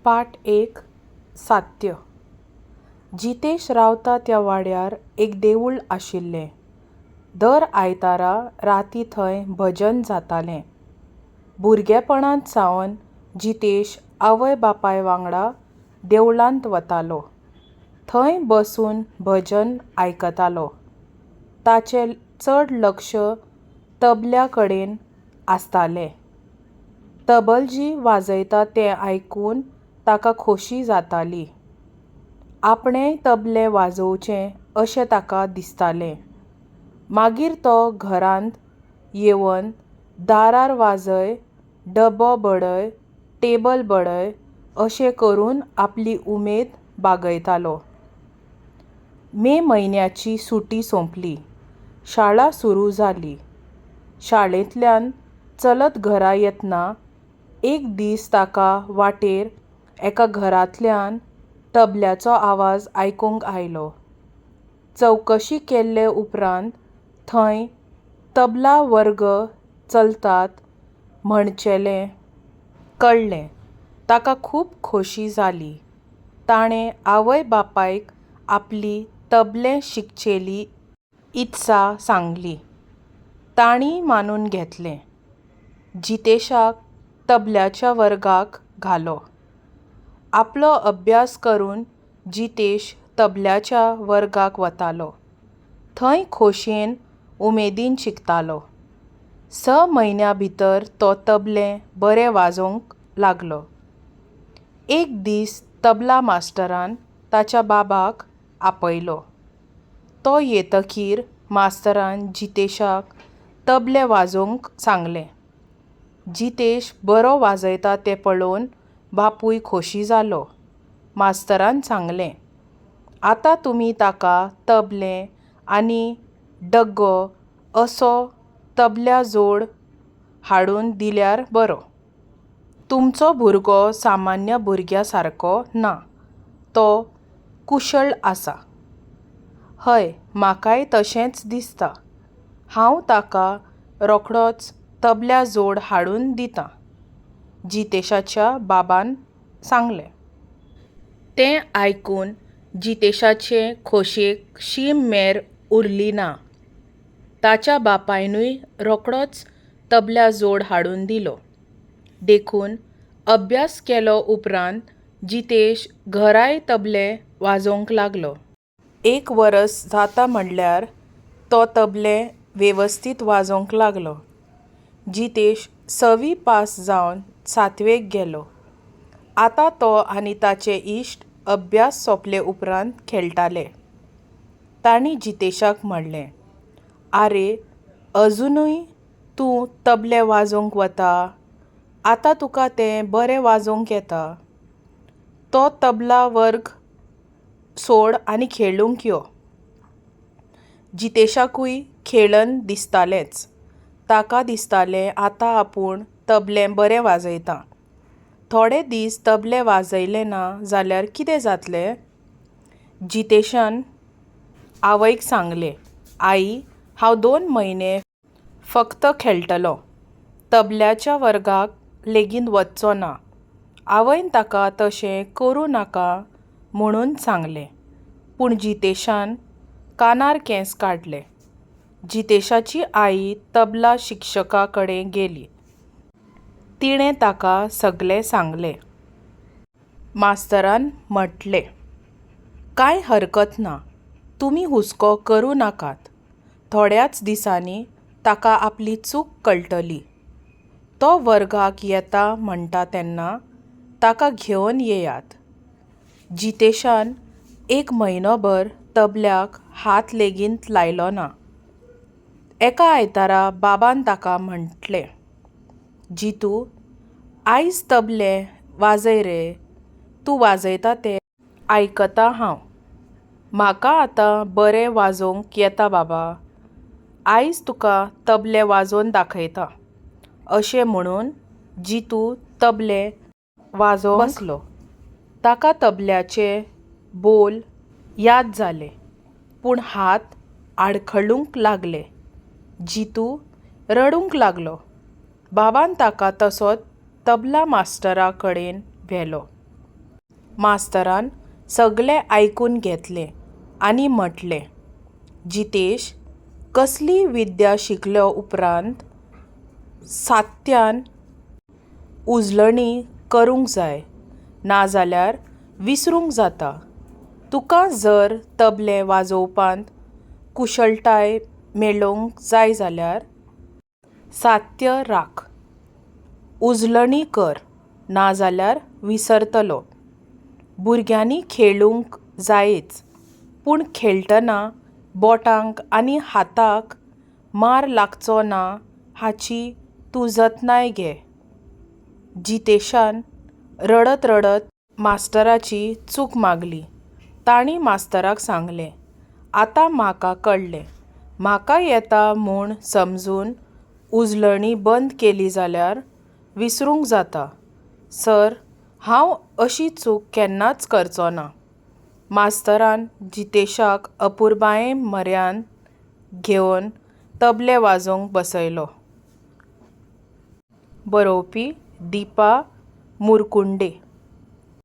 पाठ एक, सात्य. जितेश रावता त्या वाड्यार एक देवूळ आशिल्लें. दर आयतारा रातीं थंय भजन जातालें. भुरगेपणांत सावन जितेश आवय बापाय वांगडा देवळांत वतालो. थंय बसून भजन आयकतालो. ताचें चड लक्ष तबल्या कडेन आसतालें. तबलजी वाजयता तें आयकून ताका खोशी जाताली. आपणेंय तबलें वाजोवचें अशें ताका दिसतालें. मागीर तो घरांत येवन दारार वाजय, डबो बडय, टेबल बडय अशें करून आपली उमेद भागयतालो. मे म्हयन्याची सुटी सोंपली. शाळा सुरू जाली. शाळेंतल्यान चलत घरा येतना एक दीस ताका वाटेर एका घरांतल्यान तबल्याचो आवाज आयकूंक आयलो. चवकशी केले उपरांत थंय तबला वर्ग चलतात म्हणचेलें कळ्ळें. ताका खूब खोशी जाली. ताणें आवय बापायक आपली तबलें शिकचेली इत्सा सांगली. तांणीय मानून घेतलें. जितेशाक तबल्याच्या वर्गाक घालो. आपलो अभ्यास करून जितेश तबल्याच्या वर्गाक वतालो. थंय खोशयेन, उमेदीन शिकतालो. स म्हयन्यां भितर तो तबलें बरें वाजोवंक लागलो. एक दीस तबला मास्तरान ताच्या बाबाक आपयलो. तो येतकीर मास्तरान जितेशाक तबलें वाजोवंक सांगलें. जितेश बरो वाजयता तें पळोवन बापूय खोशी जालो. मास्तरान सांगलें, आतां तुमी ताका तबलें आनी डग्गो असो तबल्या जोड हाडून दिल्यार बरो. तुमचो भुरगो सामान्य भुरग्या सारको ना. तो कुशळ आसा. हय, म्हाकाय तशेंच दिसता. हांव ताका रोखडोच तबल्या जोड हाडून दितां. जितेशाच्या बाबान सांगलें. तें आयकून जितेशाचे खोशयेक शीम मेर उरली ना. ताच्या बापायनूय रोखडोच तबल्या जोड हाडून दिलो. देखून अभ्यास केलो उपरांत जितेश घराय तबलें वाजोवंक लागलो. एक वर्स जाता म्हणल्यार तो तबलें वेवस्थीत वाजोवंक लागलो. जितेश सवी पास जावन सातवेक गेलो. आतां तो आनी ताचे इश्ट अभ्यास सोंपले उपरांत खेळटाले. तांणी जितेशाक म्हणलें, आरे, अजुनूय तूं तबलें वाजोवंक वता? आतां तुका तें बरें वाजोवंक येता. तो तबला वर्ग सोड आनी खेळूंक यो. जितेशाकूय खेळन दिसतालेंच. ताका दिसतालें आतां आपूण तबलें बरें वाजयतां. थोडे दीस तबलें वाजयलें ना जाल्यार कितें जातलें? जितेशान आवयक सांगलें, आई, हांव 2 म्हयने फक्त खेळटलों. तबल्याच्या वर्गाक लेगीत वच्चों ना. आवयन ताका तशें करूं नाका म्हणून सांगलें. पूण जितेशान कानार केंस काडले. जितेशाची आई तबला शिक्षका कडेन गेली. तिणें ताका सगलें सांगलें. मास्तरान म्हणलें, कांय हरकत ना. तुमी हुस्को करूं नाकात. थोड्याच दिसांनी ताका आपली चूक कळटली. तो वर्गाक येता म्हणटा तेन्ना ताका घेवन येयात. जितेशान एक म्हयनोभर तबल्याक हात लेगीत लायलो ना. एका आयतारा बाबान ताका म्हणलें, जितू, आयज तबलें वाजय रे. तूं वाजयता तें आयकतां हांव. म्हाका आतां बरें वाजोवंक येता बाबा. आयज तुका तबलें वाजोवन दाखयतां. अशें म्हणून जितू तबलें वाजोवंक बसलो. ताका तबल्याचे बोल याद जाले. पूण हात आडखळूंक लागले. जितू रडूंक लागलो. बाबान ताका तसोच तबला मास्तरा कडेन व्हेलो. मास्तरान सगलें आयकून घेतलें आनी म्हटलें, जितेश, कसलीय विद्या शिकले उपरांत सातत्यान उजळणी करूंक जाय. नाजाल्यार विसरूंक जाता. तुका जर तबलें वाजोवपांत कुशळटाय मेळोवंक जाय जाल्यार सातत्य राख. उजळणी कर. नाजाल्यार विसरतलो. भुरग्यांनी खेळूंक जायच, पूण खेळटना बोटांक आनी हाताक मार लागचो ना हाची तूं जतनाय घे. जितेशान रडत रडत मास्तराची चूक मागली. तांणी मास्तराक सांगलें, आतां म्हाका कळ्ळें. म्हाका येता म्हूण समजून उजळणी बंद केली जाल्यार विसरूंक जाता. सर, हांव अशी चूक केन्नाच करचो ना. मास्तरान जितेशाक अपुरबायेन म्हऱ्यांत घेवन तबलें वाजोवंक बसयलो. बरोवपी दीपा मुरकुंडे.